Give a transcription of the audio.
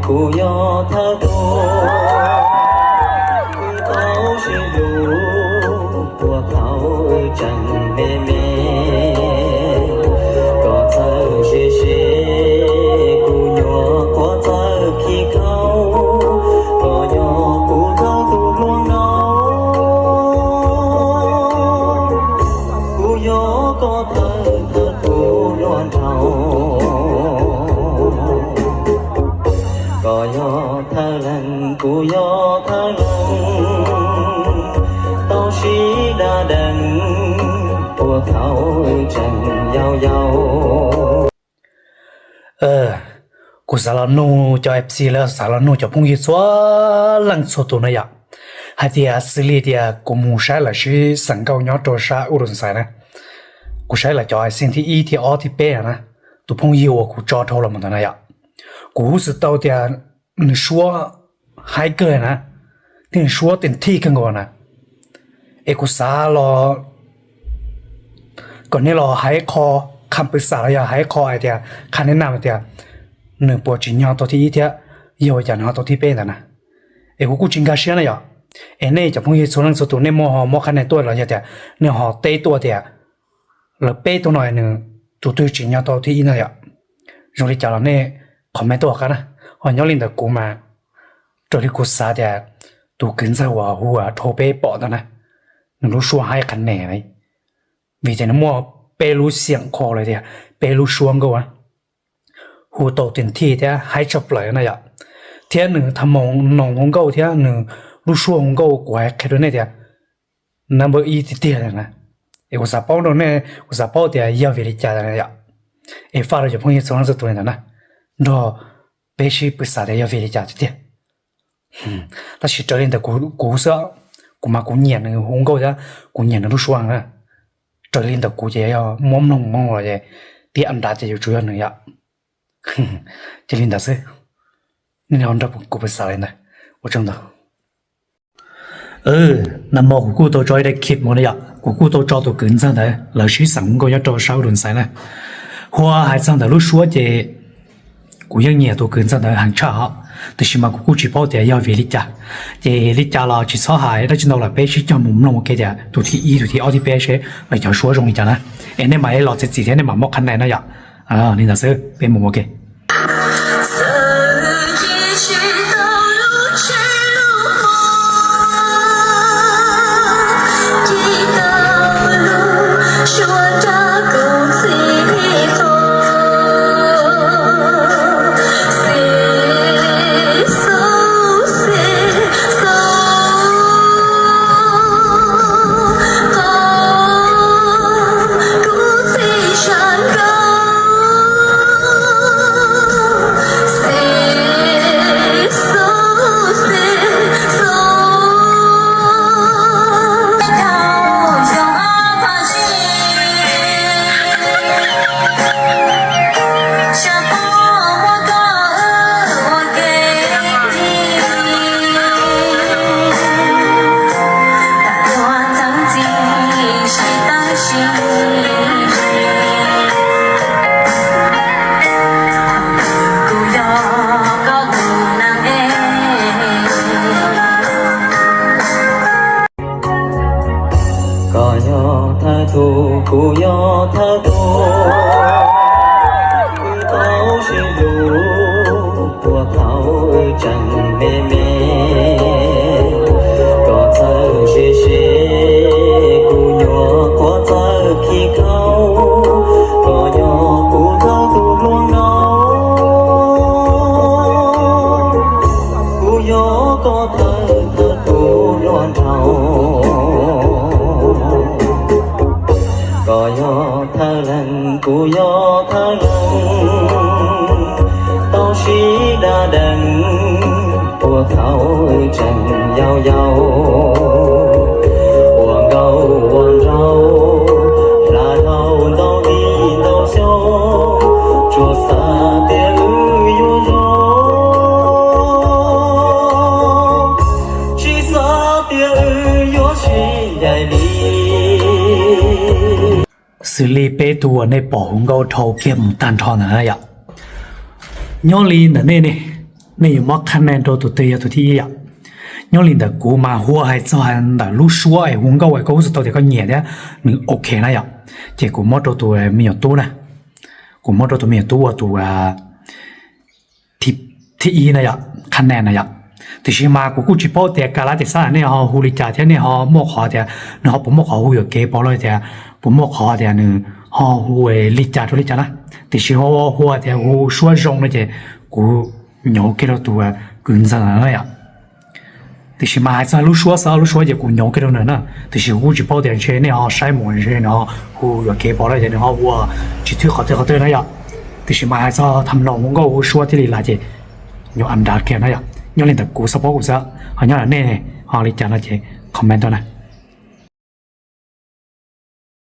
Kuv yog thawj tug, kuv tau sib hlub puag thaum wb tseem me me. Koj txawj ze ze, kuv nyuam qhuav txawj khib khaub, koj yog kuv thawj tug hluas nkauj. Kuv yog koj thawj thawj tug hluas nraug. Koj yog thawj leeg, kuv yog thawj leeg, tau sib dab dees puag thaum wb tseem yau yau. Kuv xav los nug cov F C los xav los nug cov phooj ywg txhua leej txhua tus na yom, hais tias xws li tias kuv mus saib lawv sib xeem nkauj nyob rau sab Uv Lus Xais na, kuv saib lawv cov xeem thib ib thib ob thib peb na, tus phooj ywg uas kuv tso dhau los mus ntawd na yom, kuv xav tau tias nws suab haib kawg na, thiab nws suab tes thij kawg nkaus na. Es kuv xav los kom nej los hais qho, qha pwv xam los yog hais qho hais tias qha neb nam tias nws puas tsim nyog tau thib ib thiab yog ua cas nws ho tau thib peb ntawd na. Es kuv kuj tsis nkag siab na yom. Es nej cov phooj ywg txhua leej txhua tus nej muaj ho muab qhab nia tuaj los yog tias nej ho teb tuaj tias lawv peb tug no nws tus twg tsim nyog tau thib ib na yom. Zoo li cas los nej comment tuaj hauv qab na. Ho nyob li ntawd kuv mas raws li kuv xav tias tus kwv ntxawg uas hu ua Dhau peb pom ntawd na, nws lub suab haib qha nia, vim tias nws muaj peb lub xeem qho los tias peb lub suab nkauj na, hu tau tes thij thiab haib tshaj plaws na yom. Thiab nws tham moos noos hu nkauj thiab nws lub suab hu nkauj kuv hais qhia rau nej tias number ib tiag tiag na. Es kuv xav paub rau nej, kuv xav paub tias yog vim li cas yom. Es faj rau cov phooj ywg txhua leej txhua tus li ntawd na, nrog peb sib pwv xam tias yog vim li cas tiag tiag. Tab sis raws li ntawm kuv xwb, kuv mas kuv nyiam nws hu nkauj thiab kuv nyiam nws lub suab na. Raws li ntawm kuv ces yog muab mloog mus los ces tiam nrad ces yuav tsum yog nws yom. Cia li ntawd xwb, nej nrog kuv pwv xam li ntawd. Ua tsaug ntau. Nag hmo kuv kuj tau tso ib daim clip mus na yom, kuv kuj tau tso tus kwv ntxawg ntawd lawv sib xeem nkauj nyob rau sab Uv Lus Xais na. Hu hais txog ntawm lub suab ces kuv yeej nyiam tus kwv ntxawg ntawd heev tshaj hos, tiam sis mas kuv kuj tsis paub tias yog vim li cas. Ces li cas los tsis txhob hais dab tsi ntau lawm, peb sib cog mus mloog ua ke tias tus thib ib tus thib ob thib peb seb lawv cov suab zoo li cas na. Es nej mam li los txiav txim thiab nej mam muab qhab nia na yom. Li ntawd xwb, peb mus ua ke. Koj yog thawj tug, kuv yog thawj tug, wb tau sib hlub puag thaum wb tseem me me. Koj txawj ze ze, kuv nyuam qhuav txawj khib khaub, koj yog kuv thawj tug hluas nkauj. Kuv yog koj thawj thawj tug hluas nraug. Koj yog thawj leeg, kuv yog thawj leeg, tau sib dab dees puag thaum wb tseem yau yau. Ua nkauj ua nraug, hla dhau ntau hli ntau xyoo, tsuas xav tias wb yuav zoo, tsis xav tias wb yuav sib ncaim li. Xws li peb tug uas nej pom hu nkauj dhau kiag mus tag nrho ntawd na yom. Nyob li ntawm nej ne, Nej yuav muab qhab nees rau tus twg yog tus thib ib yom. Nyob li ntawm kuv mas hu hais txog ntawm lub suab es hu nkauj es koj hu xav tau tias koj nyiam thiab nws ok na yom, ces kuv muab rau tus me nyuam tub na. Kuv muab rau tus me nyuam tub ua tus thib ib na yom, qhab nees na yom. Tiam sis mas kuv kuj tsis paub tias ka lab tias xab nej ho hu li cas thiab nej ho muaj qhov tias nws ho puas muaj qhov hu yuam kev pov los tias puas muaj qhov tias nws ho hu li cas rau li cas na. Tiam sis ho hu tias hu suab zoo no ces kuv nyob kiag rau tus kwv ntxawg na yom. Tiam sis mas hais txog lub suab xwb, lub suab ces kuv nyob kiag rau nws na. Tiam sis kuv kuj tsis paub tias ntshe nej ho saib mus ntshe nws ho hu yuam kev pov los tias nws ho ua tsis thwj qhov twg qhov twg na yom. Tiam sis mas hais txog tham nom hu nkauj hu suab thiaj li lawm ces nyob ua nrad kiag na yom. Nyob li ntawm kuv xav paub kuv xwb, ho nyob ntawm nej ho li cas no ces comment tuaj na.